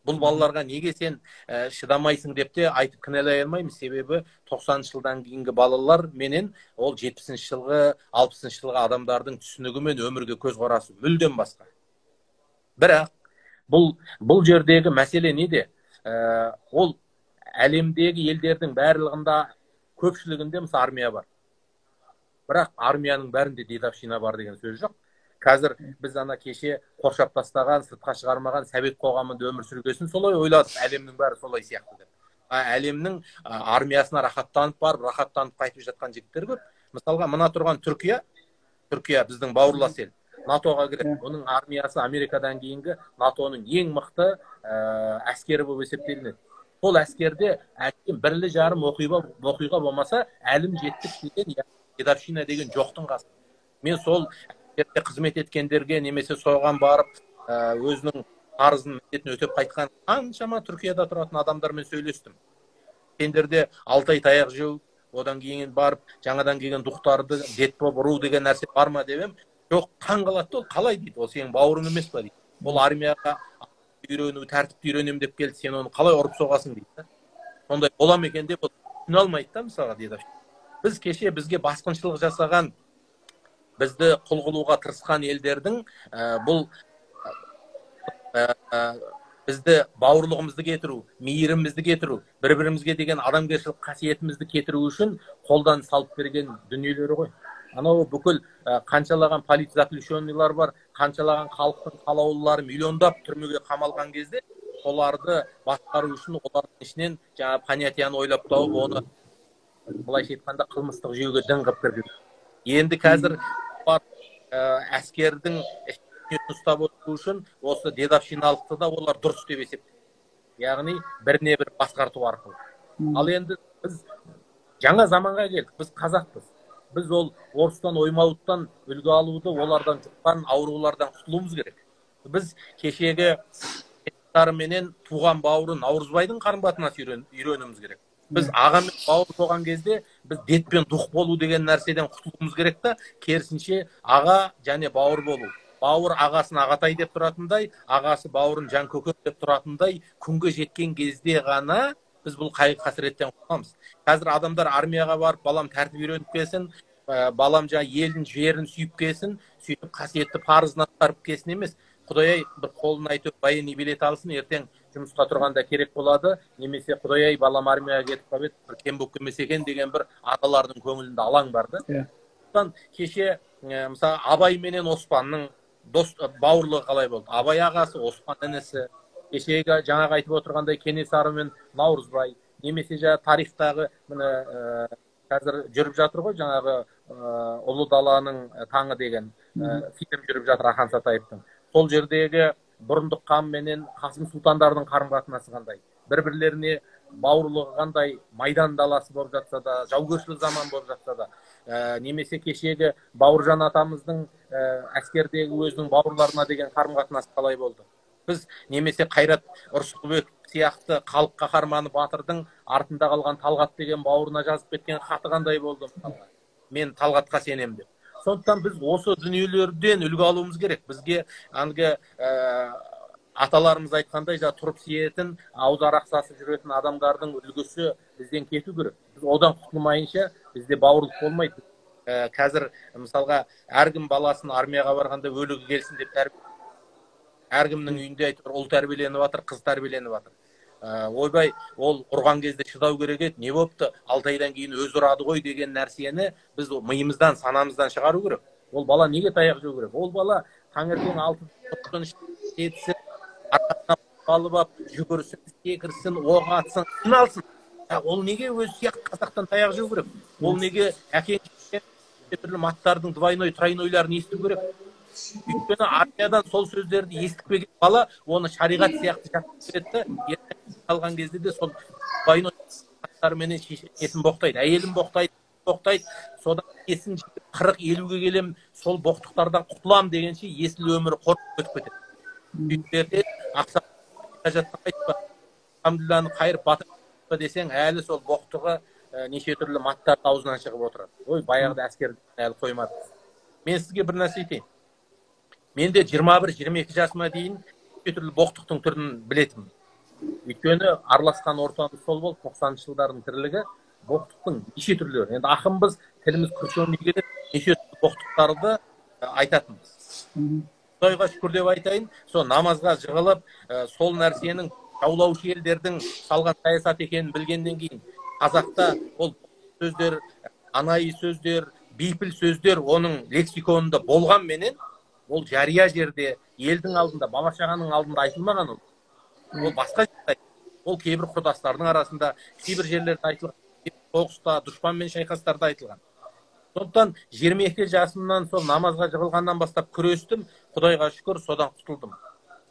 Бұл балаларға неге сен шыдамайсың деп те айтып кінәлай алмаймын. Себебі 90-шы жылдан кейінгі балалар менен ол 70-ші жылғы, 60-шы жылғы адамдардың түсінігі мен өмірге көзқарасы мүлдем басқа. Бірақ бұл жердегі мәселе неде? Ол әлемдегі елдердің барлығында, көпшілігінде мысалы армия бар. Бірақ армияның бәрінде дедовщина бар деген сөз жоқ. Қазір біз ана кеше қоршап тастаған, сыртқа шығармаған совет қоғамында өмір сүргесін солай ойладық, әлемнің бәрі солай сияқты деп. Әлемнің армиясына рахаттанып барып, рахаттанып қайтып жатқан жігіттер көп. Мысалға, мына тұрған Түркия, Түркия біздің бауырлас ел, НАТО-ға кіреді. Оның армиясы Америкадан кейінгі НАТО-ның ең мықты әскері болып есептелінеді. Сол әскерде әкем бірлі жарым оқиға болмаса, әлім жеттік деген, дедовщина деген жоқтың қасы. Мен сол қызмет еткендерге немесе соған барып өзінің парызын, міндетін өтеп қайтқан қаншама Түркияда тұратын адамдармен сөйлестім. Сендерде 6 ай таяқ жеу, одан кейін барып жаңадан келген духтарды дет болып ұру деген нәрсе бар ма деп ем, жоқ, таң қалады ол, қалай дейді, ол сенің бауырың емес па дейді. Ол армияға үйрену, тәртіпті үйренемін деп келді, сен оны қалай ұрып соғасың дейді. Сондай бола ма екен деп ол түсіне алмайды да мысалға дейді. Біз кеше бізге басқыншылық жасаған, бізді құл қылуға тырысқан елдердің бұл бізді бауырлығымызды кетіру, мейірімімізді кетіру, бір-бірімізге деген адамгершілік қасиетімізді кетіру үшін қолдан салып берген дүниелері ғой. Анау бүкіл қаншалаған политзаключенныйлар бар, қаншалаған халықтың қалаулылары миллиондап түрмеге қамалған кезде соларды басқару үшін олардың ішінен жаңа понятияны ойлап тауып, оны былайша айтқанда қылмыстық жүйеге дін қылып кіргізді. Енді қазір әскердің ұстап отыру үшін осы дедовщиналықты да олар дұрыс деп есептейді. Яғни біріне бір басқарту арқылы. Ал енді біз жаңа заманға келдік, біз қазақпыз. Біз ол орыстан, оймауыттан үлгі алуды, олардан жұққан аурулардан құтылуымыз керек. Біз кешегі менен туған бауыры Наурызбайдың қарым-қатынасы үйренуіміз керек. Біз аға мен бауыр болған кезде біз дет пен дух болу деген нәрседен құтылуымыз керек та, керісінше аға және бауыр болу, Бауыр ағасын ағатай деп тұратындай, ағасы бауырын жан көкем деп тұратындай күнге жеткен кезде ғана біз бұл қайғы қасіреттен құтыламыз. Қазір адамдар армияға барып, балам тәртіп үйреніп келсін, балам жаңа елін, жерін сүйіп келсін, сөйтіп қасиетті парызын атқарып келсін емес. Құдай-ай, бір қолын әйтеуір военный билет алсын, ертең жұмысқа тұрғанда керек болады, немесе Құдай-ай, балам армияға кетіп қалып еді, бір кем болып келмесе екен деген бір аналардың көңілінде алаң бар да. Сондықтан кеше, мысалы, Абай менен Оспанның дос бауырлығы қалай болды? Абай ағасы, Оспан інісі. Кешегі жаңағы айтып отырғандай Кенесары мен Наурызбай, немесе жаңа тарихтағы міне қазір жүріп жатыр ғой жаңағы Ұлы даланың таңы деген фильм жүріп жатыр Ақан Сатаевтың. Сол жердегі Бұрындық хан менен Қасым сұлтандардың қарым-қатынасы қандай? Бір-бірлеріне бауырлығы қандай? Майдан даласы болып жатса да, жаугершілік заман болып жатса да, немесе кешегі Бауыржан атамыздың әскердегі өзінің бауырларына деген қарым-қатынасы қалай болды? Біз немесе Қайрат Рысқұлбеков сияқты халық қаһарманы батырдың артында қалған Талғат деген бауырына жазып кеткен хаты қандай болды мысалға? Мен Талғатқа сенемін деп. Сондықтан біз осы дүниелерден үлгі алуымыз керек. Бізге әлгі аталарымыз айтқандай, жаңа тұрып сиетін, ауыз арақ сасып жүретін адамдардың үлгісі бізден кету керек. Біз одан құтылмайынша бізде бауырлық болмайды. Қазір мысалға әркім баласын армияға барғанда өлігі келсін деп тәрбие, әркімнің үйінде әйтеуір ұл тәрбиеленіп жатыр, қыз тәрбиеленіп жатыр. Ойбай, ол ұрған кезде шыдау керек еді, не болыпты, 6 айдан кейін өзі ұрады ғой деген нәрсені біз миымыздан, санамыздан шығару керек. Ол бала неге таяқ жеу керек? Ол бала таңертең 6-дан жетсін, арқасына алып алып, жүгірсін, секірсін, оқ атсын, қиналсын. Ол неге өзі сияқты қазақтан таяқ жеу керек? Ол неге әкең түрлі маттардың двойной, тройнойларын есту керек? Өйткені армиядан сол сөздерді естіп бала оны шариғат сияқты жатып береді, ертең қалған кезде де сол двойной менен шешесін боқтайды, әйелін боқтайды, содан есін 40-50-ге келем, сол боқтықтардан құтылам дегенше есіл өмірі қорқып өтіп кетеді. Сөйтіп ақсақ алхамдулилланы қайырып батыр десең, әлі сол боқтығы неше түрлі маттар аузынан шығып отырады. Ой, баяғыда әскерді әлі қоймады. Мен сізге бір нәрсе айтайын. Мен де 21-22 жасыма дейін неше түрлі боқтықтың түрін білетінмін. Өйткені араласқан ортамыз сол болды, 90-шы жылдардың тірлігі, боқтықтың неше түрлері. Енді ақынбыз, тіліміз күршеуіне келеді, неше түрлі боқтықтарды айтатынбыз. Құдайға шүкір деп айтайын, сол намазға жығылып, сол нәрсенің жаулаушы елдердің салған саясат екенін білгеннен кейін қазақта ол сөздер, анайы сөздер, бейпіл сөздер оның лексиконында болғанменен, ол жария жерде, елдің алдында, бала-шағаның алдында айтылмаған ол. Ол басқа жерде, ол кейбір құрдастардың арасында, кейбір жерлерде айтылған, соғыста, дұшпанмен шайқастарда айтылған. Сондықтан 22 жасымнан сол намазға жығылғаннан бастап күрестім, Құдайға шүкір, содан құтылдым.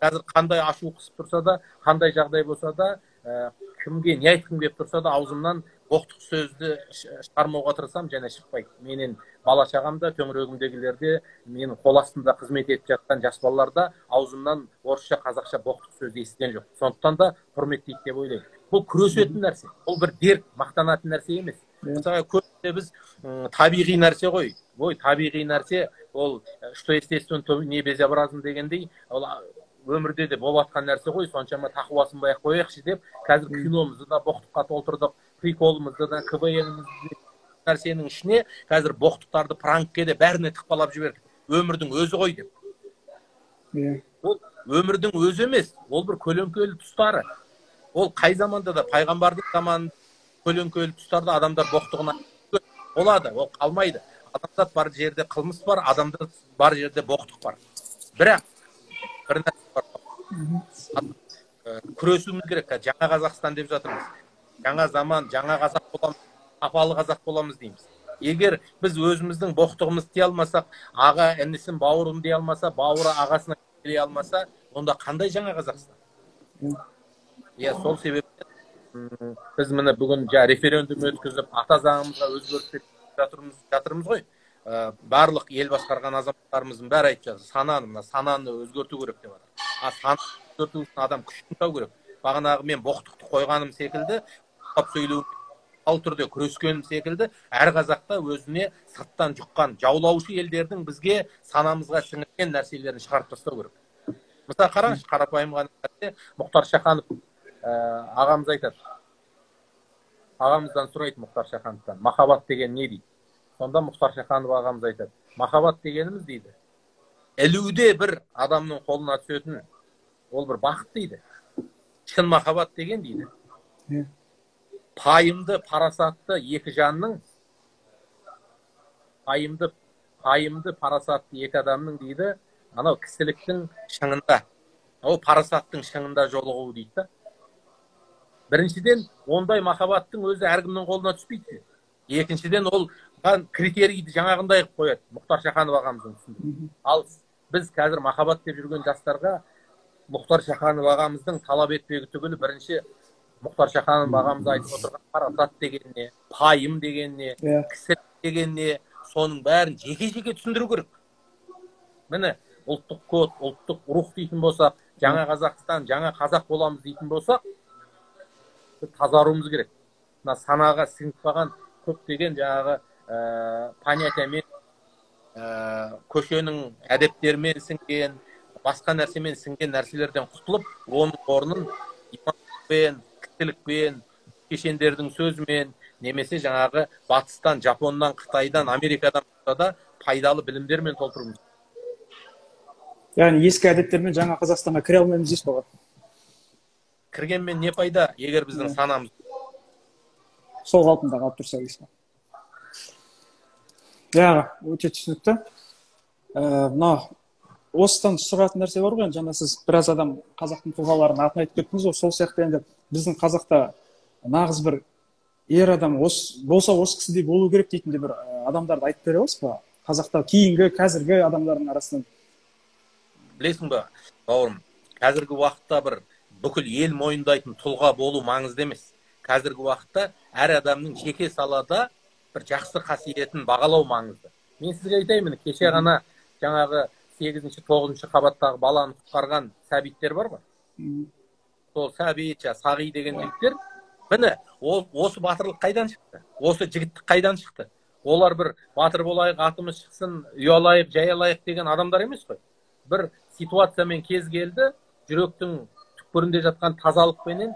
Қазір қандай ашу қысып тұрса да, қандай жағдай болса да, кімге не айтқым келіп тұрса да, аузымнан боқтық сөзді шығармауға тырысамын және шықпайды. Менен бала шағам да, төңірегімдегілер де, менің қол астымда қызмет етіп жатқан жас балалар да аузымнан орысша, қазақша боқтық сөзді естіген жоқ. Сондықтан да құрметтейді деп ойлаймын. Бұл күресетін нәрсе, бұл бір дерт, мақтанатын нәрсе емес. Мысалға, көбіне біз табиғи нәрсе ғой. Ой, табиғи нәрсе, ол что естественно, то не безобразно дегендей, ол өмірде де болып жатқан нәрсе ғой, соншама тақуасын ақ қояйықшы деп, қазір киномызды да боқтыққа толтырдық, приколымызды да, КВН-імізді нәрсенің ішіне қазір боқтықтарды пранкке де бәріне тықпалап жібердік. Өмірдің өзі ғой деп. Ол өмірдің өзі емес, ол бір көлеңкелі тұстары. Ол қай заманда да, пайғамбардың заманында көлеңкелі тұстарда адамдар боқтығына болады, ол қалмайды. Адамзат бар жерде қылмыс бар, адамзат бар жерде боқтық бар. Бірақ бір нәрсе бар. Күресуіміз керек. Жаңа Қазақстан деп жатырмыз. Жаңа заман, жаңа қазақ боламыз, сапалы қазақ боламыз дейміз. Егер біз өзіміздің боқтығымызды тия алмасақ, аға інісін бауырым дей алмаса, бауыры ағасына келе алмаса, онда қандай жаңа Қазақстан? Иә, сол себептен біз міне бүгін референдум өткізіп, ата заңымызға өзгеріс жатырмыз ғой. Барлық ел басқарған азаматтарымыздың бәрі айтып жатыр, сананы, мына сананы өзгерту керек деп жатыр. А сананы өзгерту үшін адам күш жұмсау керек. Бағанағы мен боқтықты қойғаным секілді сөйлеу Ал түрде күрескен секілді әр қазақта өзіне сырттан жұққан жаулаушы елдердің бізге санамызға сіңірген нәрселерін шығарып тастау керек. Мысалы қараңызшы, қарапайым ғана нәрсе, Мұхтар Шаханов ағамыз айтады. Ағамыздан сұрайды Мұхтар Шахановтан, махаббат деген не дейді? Сонда Мұхтар Шаханов ағамыз айтады, махаббат дегеніміз дейді, ілуде бір адамның қолына түсетін ол бір бақыт дейді. Шын махаббат деген дейді. Пайымды, парасатты екі жанның, пайымды, парасатты екі адамның дейді, анау кісіліктің шыңында, ол парасаттың шыңында жолығуы дейді да. Біріншіден, ондай махаббаттың өзі әркімнің қолына түспейді. Екіншіден, ол критерийді жаңағындай қылып қояды Мұхтар Шаханов ағамыздың түсіндіруі. Ал біз қазір махаббат деп жүрген жастарға Мұхтар Шаханов ағамыздың талап етпегі түгілі бірінші Мұхтар Шаханов ағамыз айтып отырған парасат деген не, пайым деген не, кісілік деген не, соның бәрін жеке-жеке түсіндіру керек. Міне, ұлттық код, ұлттық рух дейтін болсақ, жаңа Қазақстан, жаңа қазақ боламыз дейтін болсақ, тазаруымыз керек. Мына санаға сіңіп қалған көптеген жаңағы понятиямен, көшенің әдептерімен сіңген, басқа нәрсемен сіңген нәрселерден құтылып, оның орнын иманмен, кісілікпен, шешендердің сөзімен, немесе жаңағы батыстан, Жапоннан, Қытайдан, Америкадан да пайдалы білімдермен толтыруымыз. Яғни ескі әдеттермен жаңа Қазақстанға кіре алмаймыз дейсіз ғой? Кіргенмен не пайда, егер біздің санамыз сол қалпында қалып тұрса дейсіз ғой? Иә, өте түсінікті. Мына осыдан шығатын нәрсе бар ғой, енді жаңа сіз біраз адам қазақтың тұлғаларының атын айтып кеттіңіз ғой, сол сияқты енді біздің қазақта нағыз бір ер адам болса осы кісідей болу керек дейтін де бір адамдарды айтып бере аласыз ба? Қазақта кейінгі, қазіргі адамдардың арасынан. Білесің бе, бауырым, қазіргі уақытта бір бүкіл ел мойындайтын тұлға болу маңызды емес. Қазіргі уақытта әр адамның жеке салада бір жақсы қасиетін бағалау маңызды. Мен сізге айтайын, міне кеше ғана жаңағы 8-ші, 9-шы қабаттағы баланы құтқарған сәбиттер бар ғой. Сол Сәбит, Сағи деген жігіттер, міне, осы батырлық қайдан шықты? Осы жігіттік қайдан шықты? Олар бір батыр болайық, атымыз шықсын, үй алайық, жай алайық деген адамдар емес қой. Бір ситуациямен кез келді, жүректің түкпірінде жатқан тазалықпенен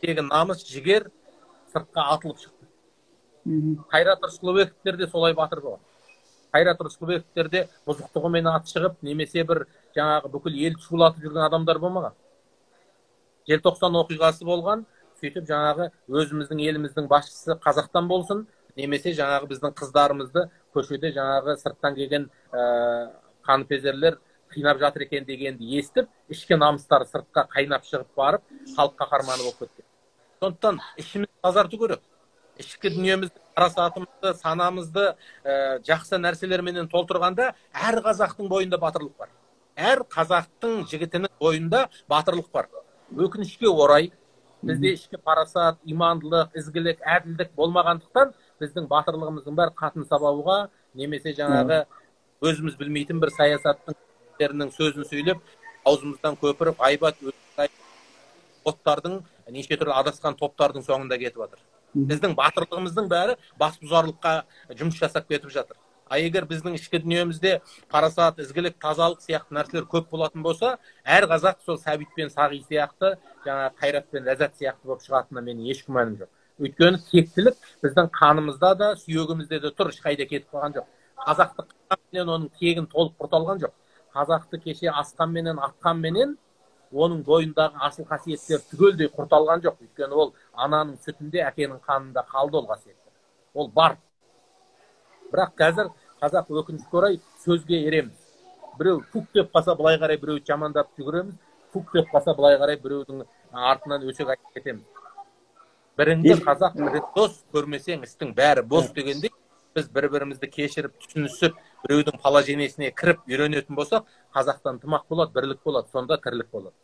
тегі намыс, жігер сыртқа атылып шықты. Қайрат Рысқұлбековтер де солай батыр болған. Қайрат Рысқұлбековтер де бұзықтығымен аты шығып, немесе бір жаңағы бүкіл ел шулатып жүрген адамдар болмаған. Желтоқсан оқиғасы болған, сөйтіп жаңағы өзіміздің еліміздің басшысы қазақтан болсын, немесе жаңағы біздің қыздарымызды көшеде жаңағы сырттан келген қаныпезерлер қинап жатыр екен дегенді естіп, ішкі намыстары сыртқа қайнап шығып барып, халық қаһарманы болып кеткен. Сондықтан ішімізді тазарту керек. Ішкі дүниемізді, парасатымызды, санамызды жақсы нәрселерменен толтырғанда әр қазақтың бойында батырлық бар. Әр қазақтың жігітінің бойында батырлық бар. Өкінішке орай бізде ішкі парасат, имандылық, ізгілік, әділдік болмағандықтан біздің батырлығымыздың бәрі қатын сабауға, немесе жаңағы өзіміз білмейтін бір саясаттың сөзін сөйлеп, аузымыздан көпіріп, айбат, оттардың, неше түрлі адасқан топтардың соңында кетіп жатыр. Біздің батырлығымыздың бәрі бас бұзарлыққа жұмыс жасап кетіп жатыр. А егер біздің ішкі дүниемізде парасат, ізгілік, тазалық сияқты нәрселер көп болатын болса, әр қазақ сол Сәбит пен Сағи сияқты, жаңа Қайрат пен Ләззат сияқты болып шығатынына менің еш күмәнім жоқ. Өйткені тектілік біздің қанымызда да, сүйегімізде де тұр, ешқайда кетіп қалған жоқ. Қазақты қанменен оның тегін толық құрталған жоқ. Қазақты кеше асқанменен, атқанменен оның бойындағы асыл қасиеттер түгелдей құрталған жоқ. Өйткені ол ананың сүтінде, әкенің қанында қалды ол қасиеттер. Ол бар. Бірақ қазір қазақ өкінішке орай сөзге ереміз. Біреу фук деп қалса былай қарай біреуді жамандап жүгіреміз, фук деп қалса былай қарай біреудің артынан өсек айтып кетеміз. Біріңді қазақ, бірің дос, көрмесең істің бәрі бос дегендей, біз бір-бірімізді кешіріп, түсінісіп, біреудің положениесіне кіріп үйренетін болсақ, қазақтан тымақ болады, бірлік болады, сонда тірлік болады.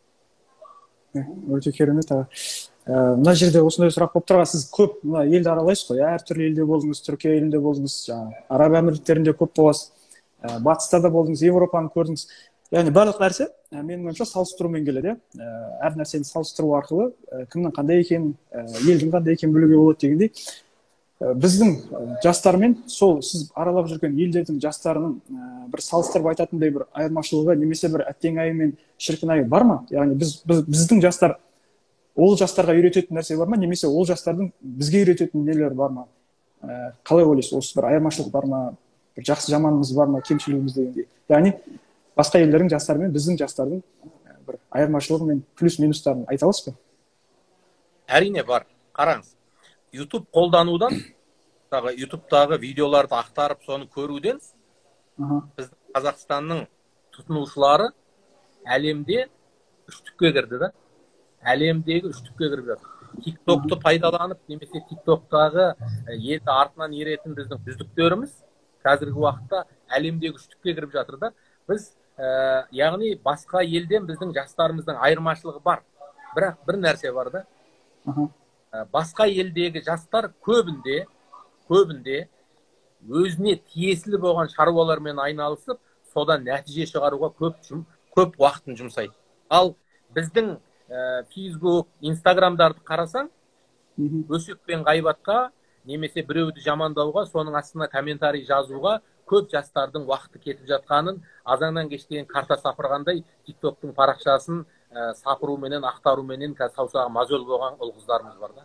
Өте керемет. Мына жерде осындай сұрақ болып тұрған, сіз көп мына елді аралайсыз ғой, әртүрлі елде болдыңыз, Түркия елінде болдыңыз, Араб Әмірліктерінде көп боласыз, Батыста да болдыңыз, Европаны көрдіңіз. Яғни барлық нәрсе менің ойымша салыстырумен келеді. Әр нәрсені салыстыру арқылы кімнің қандай екенін, елдің қандай екенін білуге болады дегендей. Біздің жастармен сол сіз аралап жүрген елдердің жастарының бір салыстырып айтатындай бір айырмашылығы немесе бір әттең айы мен шіркін айы бар ма? Яғни біздің жастар ол жастарға үйрететін нәрсе бар ма, немесе ол жастардың бізге үйрететін нелері бар ма? Қалай ойлайсыз, осы бір айырмашылық бар ма, бір жақсы жаманымыз бар ма, кемшілігіміз дегендей? Яғни басқа елдердің жастары мен біздің жастардың бір айырмашылығы мен плюс минустарын айта аласыз ба? Әрине бар. Қараңыз, YouTube қолданудан, YouTube'тағы видеоларды ақтарып соны көруден біздің Қазақстанның тұтынушылары әлемде үштікке кірді да. Әлемдегі үштікке кіріп жатыр. TikTok'ты пайдаланып немесе TikTok'тағы елді артынан еретін біздің үздіктеріміз қазіргі уақытта әлемдегі үштікке кіріп жатыр да. Біз яғни басқа елден біздің жастарымыздың айырмашылығы бар. Бірақ бір нәрсе бар да. Басқа елдегі жастар көбінде өзіне тиесілі болған шаруалармен айналысып, содан нәтиже шығаруға көп уақытын жұмсайды. Ал біздің Facebook, Инстаграмдарды қарасаң, өсек пен ғайбатқа немесе біреуді жамандауға, соның астына комментарий жазуға көп жастардың уақыты кетіп жатқанын, азаннан кешке дейін карта сапырғандай TikToktың парақшасын сапыруменен, ақтаруменен қазір саусағы мозоль болған ұл-қыздарымыз бар да.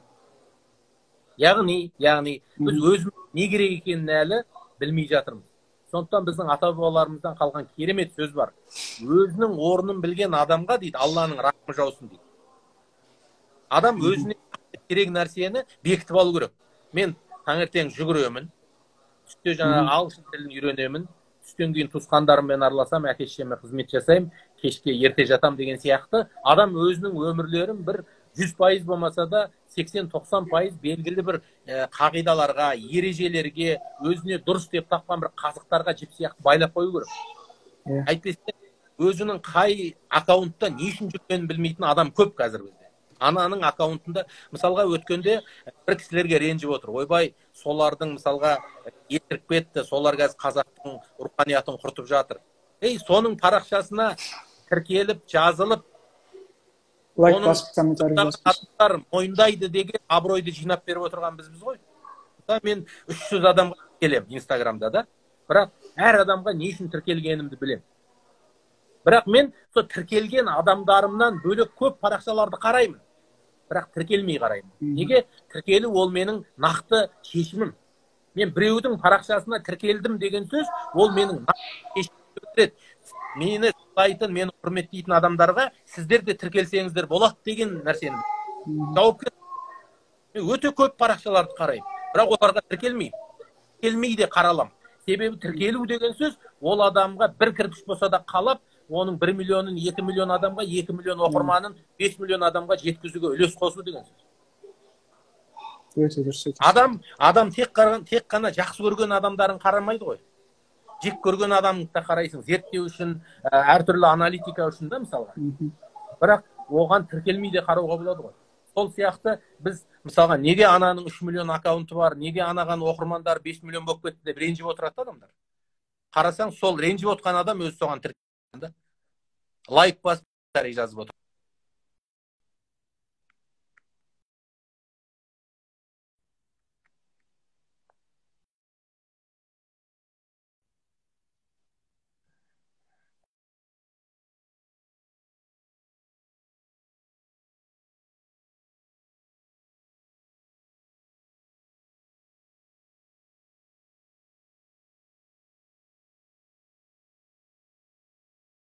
Яғни біз өзіміз не керек екенін әлі білмей жатырмыз. Сондықтан біздің ата-бабаларымыздан қалған керемет сөз бар. Өзінің орнын білген адамға дейді, Алланың рахымы жаусын дейді. Адам өзіне керек нәрсені бекітіп алу керек. Мен таңертең жүгіремін, түсте жаңағы ағылшын тілін үйренемін, түстен кейін туысқандарыммен араласам, әке шешеме қызмет жасаймын, кешке ерте жатам деген сияқты. Адам өзінің өмірлерін бір 100% болмаса да 80-90% белгілі бір қағидаларға, ережелерге, өзіне дұрыс деп тапқан бір қазықтарға жіп сияқты байлап қою керек. Әйтпесе өзінің қай аккаунтта не үшін жүргенін білмейтін адам көп қазір бізде. Ананың аккаунтында мысалға өткенде бір кісілерге ренжіп отыр. Ойбай, солардың мысалға ескіріп кетті, солар қазір қазақтың руханиятын құртып жатыр. Ей, соның парақшасына тіркеліп, жазылып, лайк басып, комментарий жазып, мойындайды деген абыройды жинап беріп отырған бізбіз ғой. Мысалы, мен 300 адамға тіркелемін Инстаграмда да, бірақ әр адамға не үшін тіркелгенімді білемін. Бірақ мен сол тіркелген адамдарымнан бөлек көп парақшаларды қараймын. Бірақ тіркелмей қараймын. Неге? Тіркелу ол менің нақты шешімім. Мен біреудің парақшасына тіркелдім деген сөз, ол менің нақты шешімімді білдіреді. Мені сыйлайтын, мені құрметтейтін адамдарға сіздер де тіркелсеңіздер болады деген нәрсені жауапкер. Мен өте көп парақшаларды қараймын, бірақ оларға тіркелмеймін. Тіркелмей де қаралам. Себебі тіркелу деген сөз, ол адамға бір кірпіш болса да қалап, оның 1 миллионын 2 миллион адамға, 2 миллион оқырманын 5 миллион адамға жеткізуге үлес қосу деген сөз. Өте дұрыс. Адам тек қана жақсы көрген адамдарын қарамайды ғой. Жек көрген адамды да қарайсың, зерттеу үшін, әртүрлі аналитика үшін да мысалға. Бірақ оған тіркелмей де қарауға болады ғой. Сол сияқты біз мысалға неге ананың 3 миллион аккаунты бар, неге анаған оқырмандар 5 миллион болып кетті деп ренжіп отырады адамдар. Қарасаң, сол ренжіп отқан адам өзі соған тіркелген да. Лайк басып, комментарий жазып отыр.